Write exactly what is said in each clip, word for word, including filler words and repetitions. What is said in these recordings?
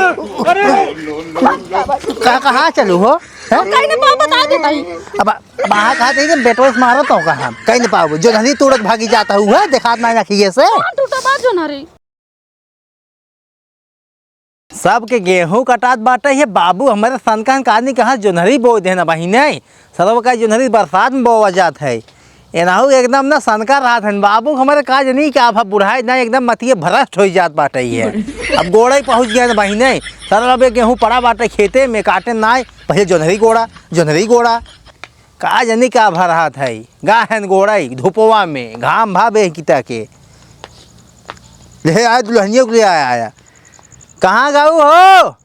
अरे, कहाँ, कहाँ चलू हो? हैं? कहीं ना पाओ, बता देता ही। अब, अब अहाँ कहा थे कि बेटवा से मारत हो कहाँ? कहीं ना पाओ। जोन्हरी तोड़त भागी जाता हुआ, देखात ना अखिए से। कहाँ टूटा बा जोन्हरी? सबके गेहूं कटात बाटे, ये बाबू हमरे सनकन का आदमी कहाँ जोन्हरी बोइ देहेन बहिने। सरवा का जोन्हरी बरसात में बोवा जात है। एनाहू एकदम ना सनका रहत हन। बाबू हमरे का जनी का अब बुढ़ाई ना एकदम मतिये भ्रष्ट होइ जात बाटे ये। अब गोड़े पहुँच गए बहिने। सरवा अब ये गेहूं पड़ा बाटे खेते में, काटे ना, पहिले जोन्हरी गोड़ा, जोन्हरी गोड़ा। का जनी का भरहात है, गाहन गोड़ाई धुपवा में, घाम भा बेह किता के। ले आया दुल्हनिया को ले आया, आया। कहाँ गाऊ हो?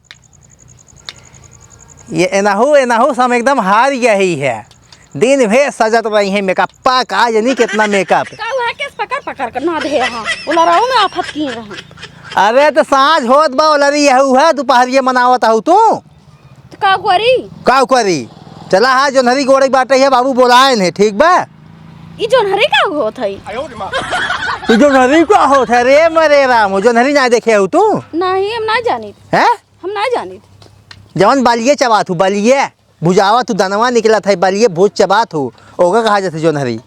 ये एनाहू, एनाहू से हम एकदम हार गई है। दिन भे सजत रही है मेकअप्पा, का जनी कितना मेकअप। का हुआ, केस पकड़ पकड़ कर ना दे, हाँ। उलराऊ में आफत की रहे। अरे तो साँझ होत बा, उलरी यहू है, दोपहरिया मनावत हऊ तू। तो का करी? का करी? चला हाँ, जोन्हरी गोड़े बाटे है, बाबू बोलायन है, ठीक बा? ई जोन्हरी का होत है? ई जोन्हरी का होत है रे मरे राम, जोन्हरी ना देखे हो तू? नहीं, हम ना जानित। हैं? हम ना जानित। जवन बलिये चबात हूँ, बलिये। भुजावत हूँ, दनवा निकलत है, बलिये भूज चबात हूँ, ओका कहा जात है जोन्हरी।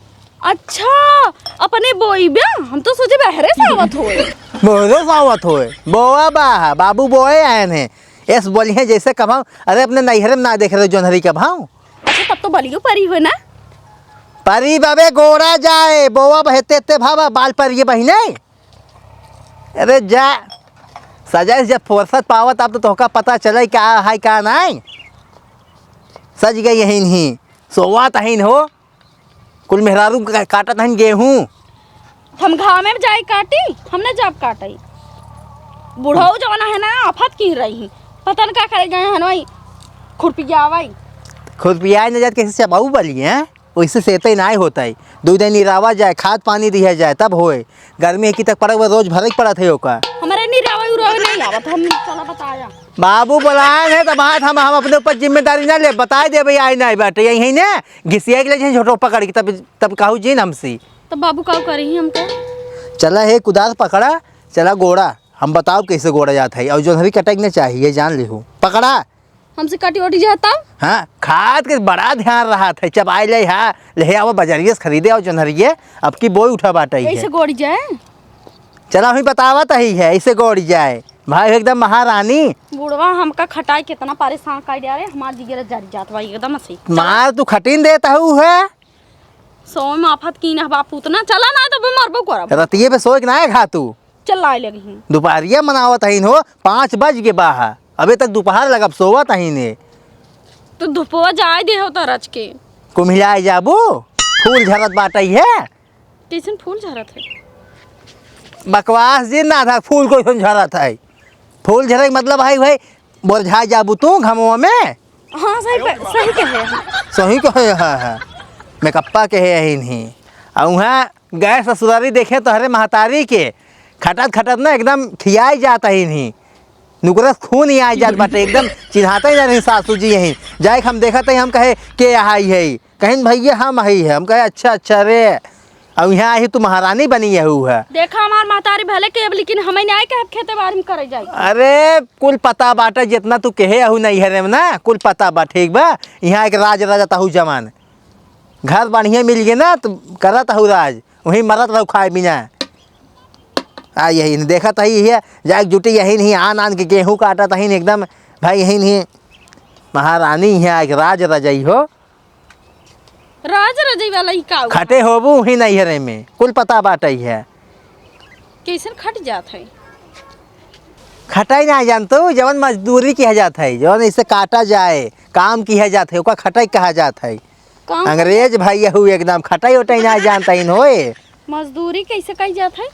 अच्छा, अपने बोइबे? हम तो सोचे बहरे से आवत होए। बहरे से आवत होए? बोआ बा, बाबू बोए आयन है। एस बोली है जैसे कभाव, अरे अपने नैहरे में ना देख रहे जोन्हरी कभाव। अच्छा, तब तो बलियो परी हो ना? परी बाबे गोड़ा जाए, बोआ बहेते ते भावा, बाल परिये बहिने। अरे जा, सजाइस जब फुर्सत पावत, अब तो तोहका पता चले का है का नाई। सज गई यही नहीं, सोवा तहीन हो। कुल मेहरारू का-, काटत हन गेहूं। हम घामे में जाई काटी, हम ना जाब काटई। बुढ़ऊ जवन है ना, आफत की रही, पता न का करे गए हन वही खुरपियावई। खुरपियाए न जात, कैसे चबाऊ बली हैं, वैसे सेतई नाय होतई। दू दिन निरावा जाए, खाद पानी दिया जाए, तब होए। गर्मी की तक पड़े, वो रोज भरे के पड़त है ओका। हमारे निरावा उरावा नहीं आवत, हम चला बताया। बाबू बोलाए हैं तो बात हम, हम अपने ऊपर जिम्मेदारी ना ले, बताए दे भाई, आई ना आई बाटे, यही है ना। घिसिया के ले जाए झोटो पकड़ के, तब, तब कहू जी न हमसे। तब बाबू का करी हमको? चला हे कुदार पकड़ा, चला गोड़ा, हम बताओ कैसे गोड़ा जात है, और जोन्हरी कटक न चाहिए, जान लिहू। पकड़ा। हमसे कटी ओटी जाए तब? हाँ, खाद के बड़ा ध्यान रहत है, चबाई ले, हाँ, ले आवा बजरिया से खरीदे और जोन्हरिये, अब की बोई उठा बाटे है। ऐसे गोड़ी जाए? चला, हम ही बतावत ही है, ऐसे गोड़ी जाए। भाई एकदम महारानी। बुढ़वा हमका खटाई कितना परेशान कर दिया रे, हमार जिगर जर जात बा एकदम से। मार तू खटिन देत हऊ है। सो में आफत की ना बाप उतना, चला ना तो मरबो करब। रतिये पे सोए के ना है घा तू। चल आए लगी हूँ। दोपहरिया मनावत हईन हो, पाँच बज के बाहा, अबे तक दोपहर लगब सोवत हईन। तो धुपवा जाए दे हो तो रच के। कुम्हिलाए जाबू, फूल झरत बाटई है। कैसन फूल झरत है? बकवास जी ना था, फूल कैसन झरत है? फूल झरे के मतलब है भाई, बोरझा जाबू तू घमवा में। हाँ, सही पे, सही कहे हैं। सही कहे हैं, हाँ, हाँ। मेकप्पा के है यही नहीं। आ उहाँ गए ससुरारी देखे तोहरे महतारी के, खटत खटत ना एकदम खियाई जात है नहीं। नुकरस खून ही आ जात बाटे, एकदम चिन्हाते ही ना रही सासू जी यही। जाए के हम देखत है, हम कहे, "के आई है?" कहिन, "भैया हम आई है।" हम कहे, "अच्छा, अच्छा रे।" अब यहाँ आई तू महारानी बनी यहू है। देखा हमार महतारी भले के अब, लेकिन हमें नहीं कहे खेते बारी में करे जाए। अरे कुल पता बाटे, जितना तू कहे अहू नहीं है रे ना, कुल पता बा, ठीक बा। यहाँ एक राज राजा तहू जमान, घर बढ़िया मिल गए ना, तो करत अहू राज, वहीं मरत रहू खाए बिना। आ यही न देखत ही है, जाए के जुटी यही नहीं, आन आन के गेहूँ काटत ही एकदम, भाई यही नहीं, महारानी है, एक राज रजई हो। राज रजई वाला ही का हुआ? खटे होबू ही नहीं हरे में, कुल पता बाटई है। कैसन खट जात है? खटाई ना जानतो, जवन मजदूरी किया जात है, जवन इसे काटा जाए, काम किया जात है, ओका खटाई कहा जात है। काम अंग्रेज भाई यहू एकदम खटाई उटाई ना जानता इन होए। मजदूरी कैसे कही जात है?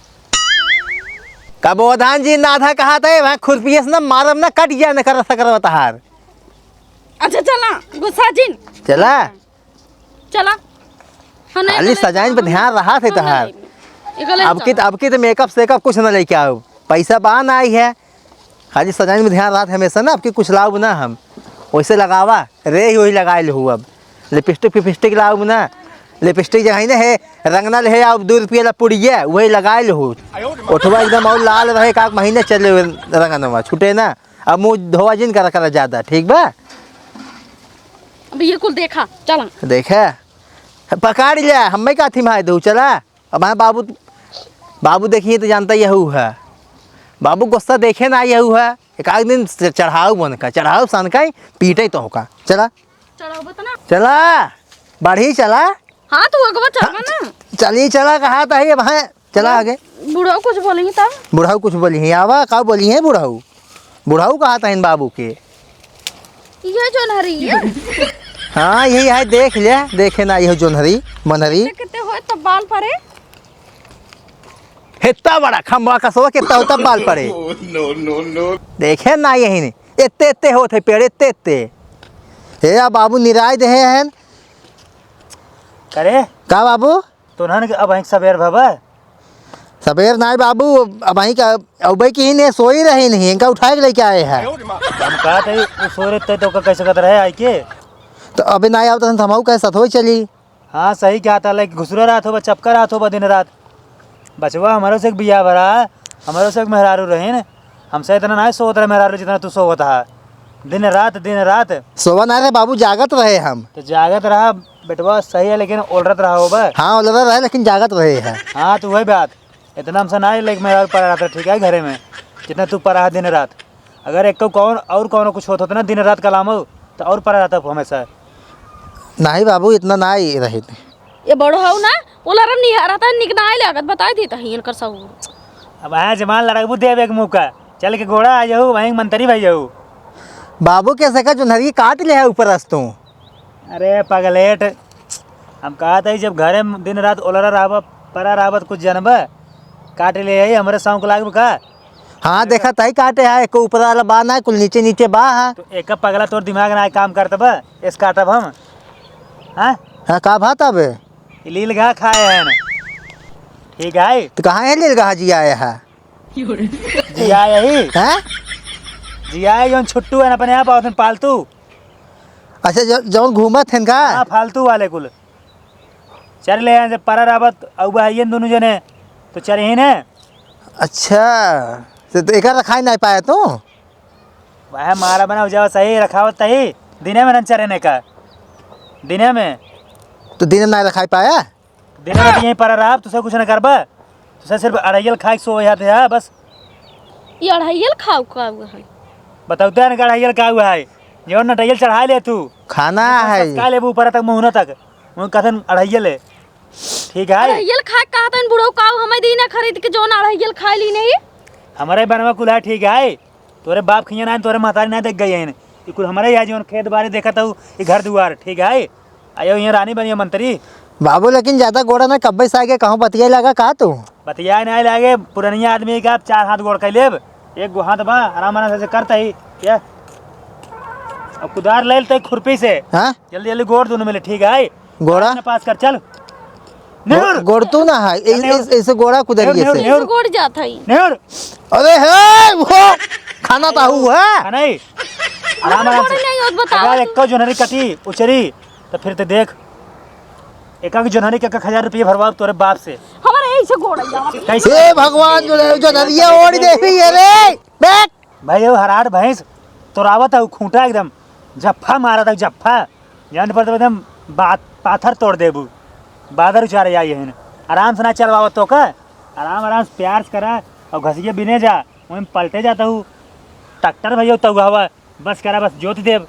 कबोधान जी नाधा कहा था, वहाँ खुरपिया से ना मारब ना, कट जाए ना कर सकरवा तहार। अच्छा चला, गुस्सा जिन। चला। चला। हाँ, नहीं, खाली नहीं, सजाइन पे नहीं, ध्यान रहा थे नहीं, तहार। नहीं, नहीं, नहीं, अब की, चला। अब की तो मेकअप सेकअप कुछ ना लेके आओ, पैसा बा ना आई है। खाली सजाइन में ध्यान रहा हमेशा ना, अब की कुछ लाओ ना हम। वैसे लगावा, रे ही वही लगाए लेहू अब। लिपस्टिक फिपस्टिक लाओ ना, लिपस्टिक जगह ही ना है, रंगना ले आओ, दो रुपया ला पुड़िया, वही लगाए लेहू। ओठवा एकदम और लाल रहे, एक आध महीने चले रंगनवा, छूटे ना। अब मुँह धोवा जिन करा, करा ज्यादा, ठीक बा? अब ये कुल देखा, चला। देखे, पकड़ लिया, हमें का थिमाए दो, चला। अब हाँ बाबू, बाबू देखिए तो जानता यहू है, बाबू गुस्सा देखे ना यहू है। एक आध दिन च-, चढ़ाऊ बन का, चढ़ाऊ सन का ही पीटे तो होका। चला। चढ़ाऊ बतना। चला, बढ़ी चला। हाँ, तू अगवा चलबा ना। चली चला, कहा था ये भाई, चला आगे। बुढ़ऊ कुछ बोली तब? बुढ़ऊ कुछ बोली है, आवा, का बोली है बुढ़ऊ? बुढ़ऊ कहा था इन बाबू के? ये जोनहरी है। हाँ, यही है, देख ले, देखे ना, यह जोनहरी, मनहरी। कितने होए तब बाल पड़े? इतना बड़ा खम्बा का सोवा कितना होता बाल पड़े? No, no, no। देखे ना यही नहीं, इतने, इतने होत है पेड़, इतने, इतने। हे या बाबू निराय देहे हैं। करे? का बाबू? तोहन के अबहीं सबेर भवा? सबेर नाई बाबू, अबहीं का, अबे की ही ने सोई रही नहीं, इनका उठाए के लेके आए हैं। हम कहा थे, उ सो रहे थे तो का कैसे कहत रहे आई के? तो अबे नाई आवत हन, तो हमहू कहे सथोई चली। हाँ, सही कहा था, लेकिन घुसुरा रहत होबा, चपका रहत होबा दिन रात। बचवा, हमरो से एक बियाह भरा, हमरो से एक मेहरारू रहीन, हमसे इतना नाई सोवत रहे मेहरारू जितना तू सोवत हा। दिन रात, दिन रात। सोवा ना रहे बाबू, जागत रहे हम। तो जागत रहा बेटवा, सही है, लेकिन ओलरत रहा होबा। हाँ, ओलरत रहे, लेकिन जागत रहे हैं। हाँ, तो वही बात। इतना हमसे ना लेके मैं और पड़ा रहता, ठीक है, घरे में, जितना तू पड़ा है दिन रात। अगर एक कौन और कौनो कुछ होत होता ना दिन रात का लामो, तो और पड़ा रहता हमेशा। नहीं बाबू, इतना ना ही रहे। ये बड़ो हऊ ना, ओलरम नहीं आ रहा था, निक ना आए लागत, बताई देता ही इनकर सहूर। अब आया जमान लड़कबू देव एक मौका, चल के गोड़ा आ जाऊ, वहीं मंत्री भाई जाऊ। बाबू कैसे का जोनहरी काट ले है ऊपर अस तू। अरे पगलेट, हम कहा था जब घरे में दिन रात ओलरा रहबा, परा रहबा तो कुछ जनबा, काट ले आई, हमरे शौक लागब का? हाँ, देखा तही काटे है, एको ऊपर वाला बा ना, कुल नीचे नीचे बा है। तो एक पगला तोर दिमाग ना काम करत बा, इस काटब हम। हाँ? हाँ, का बात अब? लील घा खाए हैं ना। ठीक है। तो कहाँ है लील घा जी आया है? जिया यही। हैं? जिया है, जौन छुट्टू है ना, अपने आप आवत हैं पालतू। अच्छा, ज-, जौन घूमत हैं का? हाँ, फालतू वाले कुल। चर ले हैं, जब परा रावत, अउ बहाइयन दोनों जने, तो चर ही ने। अच्छा, तो, तो एकर रखाई नहीं पाया तू? वह मारा बना हो जावा सही, रखावत तही, दिने में न चरे ने का। दिने में। तो दिने में नहीं रखाई पाया? दिन रात यहीं परा रहब, तुसे कुछ न करबा। तुसे सिर्फ अढ़ैयल खाए के सोए हाथ है, बस। ये अढ़ैयल खाऊ का हुआ है? बताओ तो इनका अढ़ैयल का हुआ है? ये और नटैयल चढ़ा ले तू। खाना है। का लेबू ऊपर तक, मुहना तक। वो कथन अढ़ैयल है। ठीक है? अढ़ैयल खाए कहा था इन बुढ़ऊ काऊ, हमें दीना खरीद के जौन अढ़ैयल खाए ली नहीं। हमारे बनवा कुल है, ठीक है? तोरे बाप खिया ना, तोरे महतारी ना देख गई है। ये कुल हमारे यहाँ जौन खेत बाड़ी देखत हऊ, ये घर दुआर, ठीक है? आयो यहाँ रानी बनियो मंत्री। बाबू, लेकिन ज्यादा गोड़ा ना, कब्बे से आगे कहूँ बतियाए लगा का तू? बतियाए ना लागे, पुरनिया आदमी का चार हाथ गोड़ कर लेब, एक गो हाथ बा, आराम आराम से करता ही, ये। अब कुदार ले लेते खुरपी से। हाँ? जल्दी जल्दी गोड़ दोनों मिले, ठीक है? गोड़ा? ना पास कर, चल। गो-, नेहुर। गोड़ तू ना है, ए-, नेहुर। ए-, ऐसे गोड़ा कुदरिए नेहुर, से। नेहुर। गोड़ जात है। नेहुर। अरे हे, वो खाना तो हऊ है। हाँ, नहीं। आराम, आराम से। गोड़ नहीं होत, बताओ। अगर एको जोनहरी कटी, उचरी, तो फिर तो देख। एक आध जोनहरी के एक हजार रुपये भरवाओ तोरे बाप से। हमारे यही से गोड़ जावा। कैसे? हे भगवान, जो, जोनहरिया ओढ़ दे रही है रे। बैठ। भाई, वो हरार भैंस तोरावत है, खूंटा एकदम जफ्फा मारत है, जफ्फा। जान पर तो एकदम बात, पाथर तोड़ देबू। बादर उचारे आई है। आराम से ना चलवावत तो का, आराम, आराम से प्यार से करा और घसिए बिने जा, वहीं पलटे जाता हूँ। ट्रैक्टर भैया उतना हुआ हुआ, बस करा, बस जोत देब,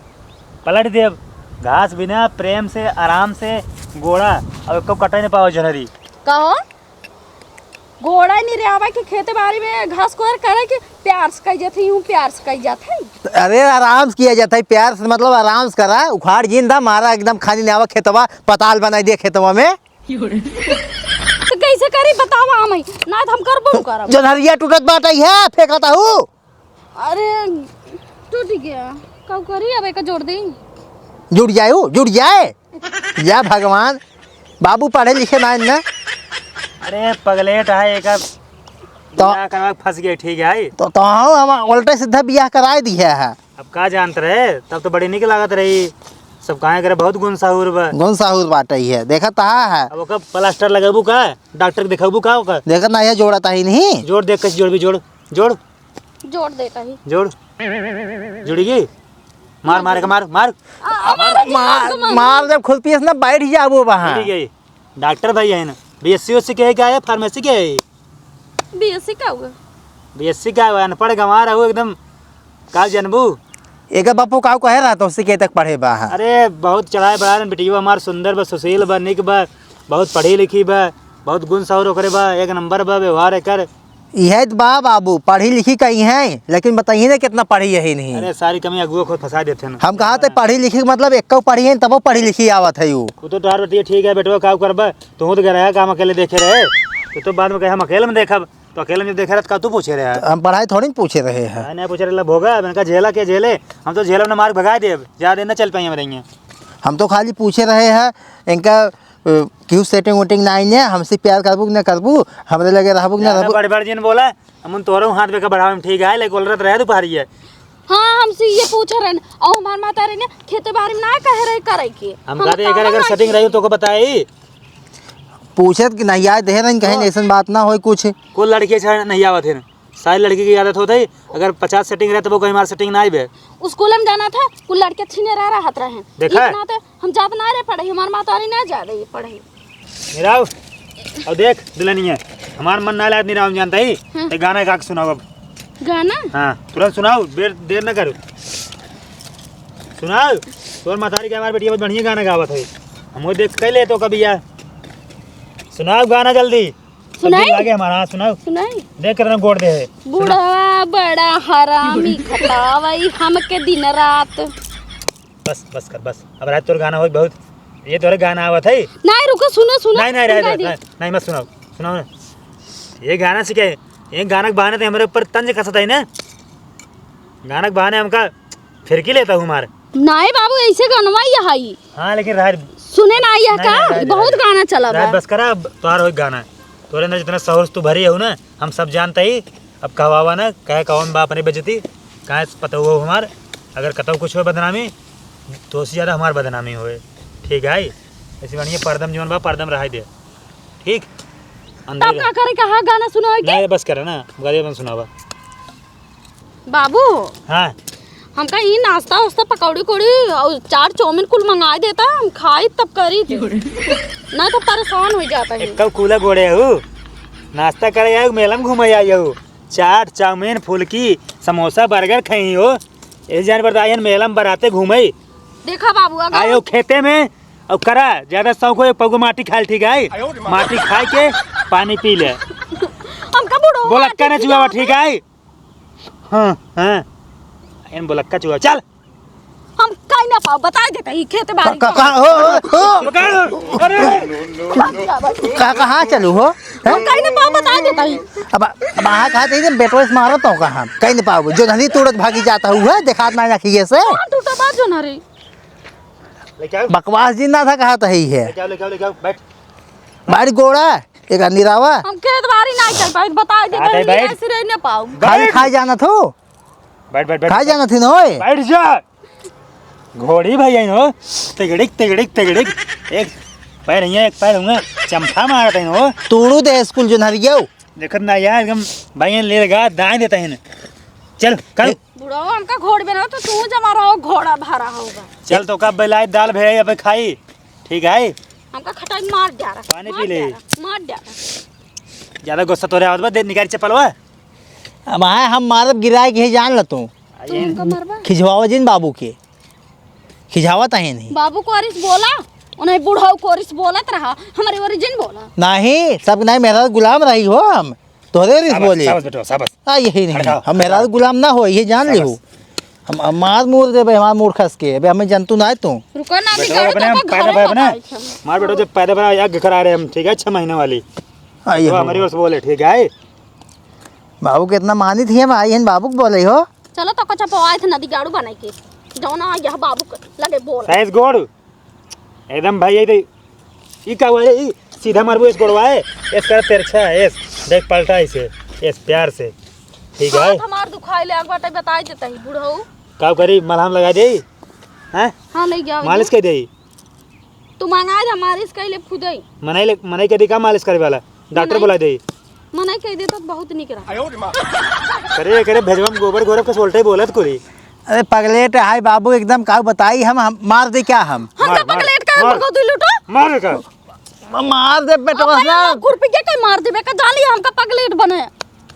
पलट देब। घास बिना प्रेम से, आराम से गोड़ा, और एको कटे नहीं पावा जोनहरी। कहो? गोड़ा नहीं रे आवा कि खेत बाड़ी में घास कोर करे कि प्यार से कह जात है, यूं प्यार से कह जात है। अरे आराम से किया जाता है, प्यार से मतलब आराम से करा, उखाड़ जिन दा, मारा एकदम खानी नहीं आवा खेतवा, पताल बनाई दिया खेतवा में। तो कैसे करी बतावा हम, ना तो हम करबो न करब। जोनहरिया टूटत बाटे है, फेंकता हूँ। अरे टूट गया, का करी अब एक जोड़ दी। जुड़ जाए, हो, जुड़ जाए। या भगवान, बाबू पढ़े लिखे ना इन्ना। अरे पगलेट है, एक तो बियाह करवा के फंस गए, ठीक है। तो, तो हाँ, हम उल्टे सीधा बियाह कराए दिया है। अब का जानत रहे, तब तो बड़ी निक लागत रही। सब काहे करे बहुत गुण साहुर बा। गुण साहुर बाटे ही है, देखत हाँ है। अब ओकर प्लास्टर लगेबू का, डॉक्टर के देखेबू का ओकर? देखत ना है, जोड़त ही नहीं। जोड़ देख कैसे जोड़बी, जोड़, जोड़। जोड़ देता ही। जोड़। जुड़ी गई? मार, मार के मार, मार। आ, आ, मार, मार, मार। मार, जब खुरपी से ना बैठ जाबो वहाँ। जुड़ी गई। डॉक्टर भाई है ना, बीएससी ओएससी के है क्या, है फार्मेसी के है? बीएससी का हुआ? बीएससी का हुआ, अनपढ़ गंवार हो एकदम, का जनबू? एकर बापू का कहे रहा तो सीखे तक पढ़े बा। अरे बहुत चढ़ाए बढ़ाए, बिटिया हमार सुंदर बा, सुशील बा, निक बा, बहुत पढ़ी लिखी बा, बहुत गुण सौर ओकरे बा, एक नंबर बा व्यवहार एकर। इहे त बा बाबू, पढ़ी लिखी कई है, लेकिन बताइए ना कितना पढ़ी यही नहीं। अरे सारी कमी अगुआ खुद फंसा देते हैं। हम कहा थे पढ़ी लिखी के मतलब एक्को पढ़ी है, तबो पढ़ी लिखी आवत है यू। वो तो तोहार बतिया ठीक है बेटवा, का करबा, तू तो गरहा काम अकेले देखे रहे, तो, तो बाद में कहे हम अकेले में देखब, तो अकेले में देखे रहे तो का तू पूछे रहे? हम पढ़ाई थोड़ी न पूछे रहे हैं। नहीं, नहीं पूछे रहे, भोगा, अब इनका झेला के झेले, हम तो झेला में मार भगा देब, ज्यादा दिन ना चल पाई हम रहेंगे। हम तो खाली पूछे रहे हैं, इनका अ, क्यों सेटिंग वेटिंग ना आई है, हमसे प्यार करबू कि ना करबू, हमरे लगे रहबू कि ना ज्यादा रहबू। बड़ बड़ जिन बोला, हम उन तोरो हाथ में का बढ़ावे में ठीक है, लेकिन बोल रहा रहे दोपहरी है। हाँ, हमसे ये पूछ रहे हैं, और हमार माता रही ने खेते बाड़ी में ना कह रहे करे के। हम हम कहते अगर, अगर सेटिंग रही तो को बताई। पूछत कि नहीं आए दे रही, कहीं हाँ। ऐसन बात ना होई कुछ। कुल लड़के छे नहीं आवत है। सारी लड़की की आदत होत है, अगर पचास सेटिंग रहे, तबो कहीं हमार सेटिंग ना आइबे। स्कूल में जाना था, कुल लड़के छीने रह रहत रहे। देखा? इतना तो हम जात ना रहे पढ़े, हमार मातारी ना जा रही पढ़े। निराव, अब देख, दुल्हनिया, हमार मन ना लागत निराव में जानता ही, हम्म। तो गाना गा के सुनाओ अब। गाना? हाँ, तुरंत सुनाओ, देर, देर ना करो। सुनाओ, तोर मातारी के हमार बेटिया बहुत बढ़िया गाना गावत है। हम वो देख के ले तो कभी यार। सुनाओ गाना जल्दी। सुनाई? लागे हमारा, हाँ, सुनाओ। सुनाई? देख कितना गोड़ दे है। बुढ़वा बड़ा हरामी खटावई हमके दिन रात। बस, बस कर, बस। अब रात तोर गाना होई बहुत। ये तोरे गाना आवत है। नहीं, रुको, सुनो, सुनो, नहीं, नहीं, रह, सुनाई रह, दे। नहीं, नहीं, मत सुनाओ, सुनाओ ना। ये गाना सीखे, ये गाना के बहाने तो हमारे ऊपर तंज कसत है ना। गाना के बहाने हमका फिरकी लेता हूँ मार। नाई बाबू, ऐसे गनवा ही है। हाँ, लेकिन राहर सुने ना, यह नहीं, का नहीं, बहुत नहीं। गाना चला राहर बा। बस करा, अब तोहार होई गाना। तोरे अंदर जितना साहस तू भरी हो ना, हम सब जानते ही। अब कहवावा ना, कहे कहवा में बा अपनी बेइज्जती, कहे से पता हुआ हमार, अगर कतौ कुछ हो बदनामी, तो उससे ज्यादा हमार बदनामी होए। ठीक है, ऐसी बढ़िया पर्दम जीवन बा, पर्दम रहाई दे। ठीक, अंदर तब का करे, कहा गाना सुनावे के? नहीं, बस करा ना, गाड़ी अपन सुनावा। बाबू, हाँ। हमका ई नाश्ता उस्ता, पकौड़ी उकौड़ी और चाट चाउमीन कुल मंगाई देता, हम खाई तब करी थी। ना तो परेशान हो जाता है। कब कूला गोड़े हूँ, नाश्ता करे आयो, मेला में घूमे आयो, चाट चाउमीन फुल्की समोसा बर्गर खाई हो। ये जान बरदायन मेला में बराते घूमे। देखा बाबू, अगर आयो खेते में और करा ज्यादा शौक हो, पगो माटी खाल ठीक है, माटी खाए के पानी पी ले। हमका बुढ़ो बोला माटी कने खिला चुआवा दे। ठीक है। हाँ, हाँ। एन बोलक्का चुआ, चल। हम कहीं ना पाओ, बताई देता ही खेत बाड़ी का, का, का, हो, हो, हो। पकड़, अरे। का, कहाँ चलू हो? हैं? हम कहीं ना पाओ, बताई देता ही। अब, अब आहा कहा चाहिए, बेटवा से मारत हो कहाँ? कहीं ना पाओ, जो धनी तोड़त भागी जाता हुआ, दिखात ना आँखिए से। कौन टूटा बा जो ना रे? लेके आओ। बकवास जिंदा था, कहा तो ही है। लेके आओ, लेके आओ, लेके आओ, बैठ। बाड़ी गोड़ा। एक आदमी रावा। हम खेत बाड़ी नाहीं चल पाई, बताई दे, आ, भाई, बैठ। सिरे न पाऊ। खाली बैठ। खाए जाना थो। बैठ, बैठ, बैठ, खाए बैठ। जाना थी ना ओए। बैठ जा। घोड़ी भाई आई हो। तिगड़िक, तिगड़िक, तिगड़िक। एक पैर हियाँ, एक पैर हुआँ। चम्फा मारत आई हो। तोड़ू दे स्कूल जो नरियो। देखत ना यार, एकदम भाई ले लगा, दाएँ देता है ना। चल, कल। ए। बुढ़ाओ, हमका घोड़ बना तो तू जमा रहो, घोड़ा भरा होगा। चल, तो का बेलाई दाल भे, अबे खाई। ठीक है। हमका खटाई मार जा रहा। पानी मार पी ले। जा रहा, मार जा रहा। ज्यादा गुस्सा तोरे आवत बा, दे निकाल चप्पलवा। अब आए हम मारब गिराए के ही जान ल तू। आइए। तू हमका मारबा? खिझवावा जिन बाबू के। खिझावत आहे नहीं। बाबू कोरिस बोला, उन्हें बुढ़ऊ कोरिस बोलत रहा, हमारे ओरिजिन बोला। नहीं, सब नहीं, मेरा गुलाम रही हो हम। तोहरे रिस शाबाश, बोली। शाबाश बेटवा, शाबाश। आ, यही नहीं। खड़ा हो, हम मेहरारू गुलाम ना हो, ये जान शाबाश। लिहू। हम, हम मार मूर देबे, हमार मूर खस के। अबे हमें जनतू ना है तू। रुको ना, अभी बेटवा, गाड़ी अपने हम तोका पैदा घरे भरा अपने। पहुंचाई छे। मार बेटवा, जब पैदा भरा, यज्ञ करा रहे हम, ठीक है, छह महीने वाली। आ, ये तो हो। हमारी ओर से बोले, ठीक है। बाबू के इतना मानित ही है भाई, इन बाबू को बोले हो। चलो तो कच्चा पवाए थे नदी गाड़ू बनाई के। जौन आ यह बाबू के लगे बोल। साइज गोड़। एकदम भाई, ये तो, ई का हुआ रे? ई सीधा मारबो, एस गोड़वा है, एस कर तिरछा है, एस देख पलटा इसे, एस प्यार से, ठीक है? हाथ हमार दुखाई ले, आग बाटे बताई देता ही, बुढ़ऊ। का करी, मलहम लगा दे, हैं? हाँ, ले जाओ। मालिश कर दे। तू मंगा दे, मालिश कर ले खुदई। मनई ले, मनई के दी का मालिश करे वाला? डॉक्टर मनई? बुला दे। मनई कह देता तो बहुत निक रहा। करे, करे, भेजवा में गोबर घोरब के सोल्टे बोलत कुली। अरे पगलेट है बाबू, एकदम काऊ बताई हम, हम मार दे क्या हम? हम मार, का मार, पगलेट का मार। हमको दुई लूटो? मार का? म-, मार दे बेटवा अबे ना। खुरपी के कहीं मार देबे का, जान लिया हमका पगलेट बने।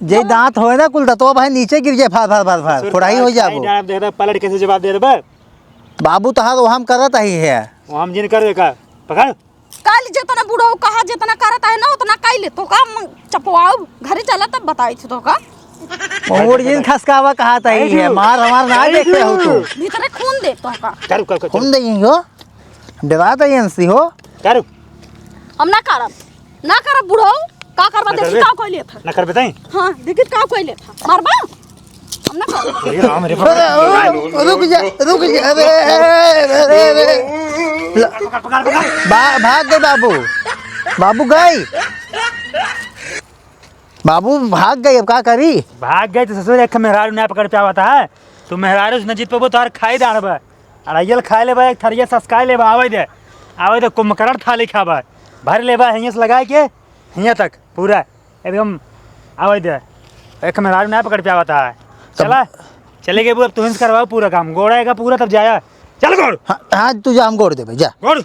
जे दांत होए ना कुल दतवा भाई नीचे गिर जाए, फार, फार, फार, फार, ससुर फोड़ाई का हो जाबो। खाई डालब, देखा पलट कैसे जवाब दे देबे। बाबू तहार वो हम करत ही है। वो हम जिन करबे का? पकड़। काल जितना बुढ़ऊ कहा, जितना करत है ना, उतना काई ले। तो का म-, चपवाऊ, घरे चला तब बताई थी तो का। मोर जिन खसकावा कहा तही है, मार हमार ना देखे हो तू। भीतरे खून दे तो का। करू, करू, करू। खून दे ही हो, डरा तो ये सी हो। करू। हम ना करब, ना करब बुढ़ऊ, का करबा ना देखी करबे? का कोई लेत है। ना करबे तई? हाँ, देखी का कोई लेत है। मारबा? हम ना करब। अरे राम रे बाप। अरे, ओ, रुक जा, रुक जा, अरे, अरे, अरे, अरे। ल-, पकड़, पकड़, पकड़। बा-, भाग गए बाबू, बाबू गए, बाबू भाग गए, अब का करी? भाग गए तो ससुर एक मेहरारू ना पकड़ पावत है, तू मेहरारू से न जीत पाबो, तोहर खाई डाँड़बा, अड़ाइयल खाए लेबा, एक थरिया ससकाए लेबा, आवे दे, आवे दे, कुंभकर्ण थाली खाबा, भर लेबा, हियाँ से लगाए के हियाँ तक पूरा। एकदम आवे दे। एक मेहरारू ना पकड़ पावत है। तब चला, चले गए, अब तुहिन से करवाओ पूरा काम। गोड़ा एका पूरा तब जाया। चल गोड़। हाँ, हाँ, तू जा, हम गोड़ देबे, जा। गोड़।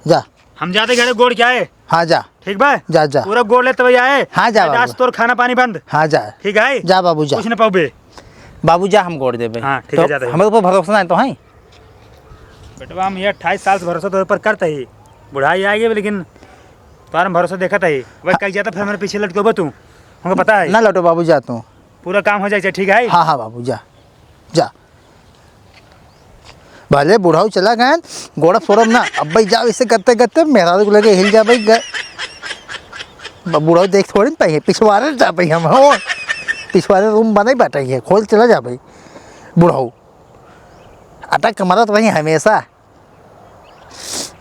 जा। हम जाते घरे गोड़ क्या है? हाँ, जा। ठीक बा? जा, जा। पूरा गोड़ ले तब आए। हाँ, जा नहीं तो आज बाबू। तोर खाना पानी बंद। हाँ, जा। ठीक है? जा बाबू, जा। कुछ ना पाबे। बाबू, जा, हम गोड़ देबे। हाँ, ठीक है, तो जाते हैं। हमारे ऊपर भरोसा नहीं तो है। बेटवा, हम ये अट्ठाईस साल से भरोसा तोरे पर करते ही, बुढ़ाई आ गई, लेकिन तोहरा हम भरोसा देखत ही। वह कहीं जाता, फिर हमारे पीछे लटकेबो तू, हमको पता है। ना लटो बाबू, जा तू। पूरा काम हो जाए, ठीक है? हाँ, हाँ बाबू, जा, जा। भले बुढ़ऊ चला गए, गोड़ा फोड़ब ना, अब भाई जाओ, इसे करते करते मेहरारू को लेके हिल जा भाई, गए। ब-, बुढ़ऊ देख थोड़ी न पाई, पिछवारे जा भाई हम, हो, पिछवारे रूम बने बाटे है, खोल चला जा भाई, बुढ़ऊ। अटक मरत वहीं हमेशा।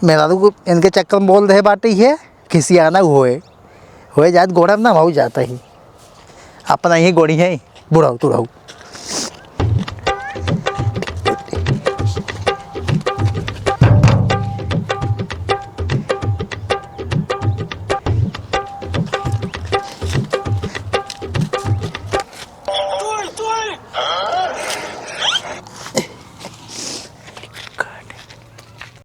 मेहरारू को इनके चक्कर में बोल दे बाटे है, खिसियाना होए, होए जात गोड़ा ना भाऊ जाता ही, अपना ही गोड़ी है, बुढ़ऊ तुढ़ऊ।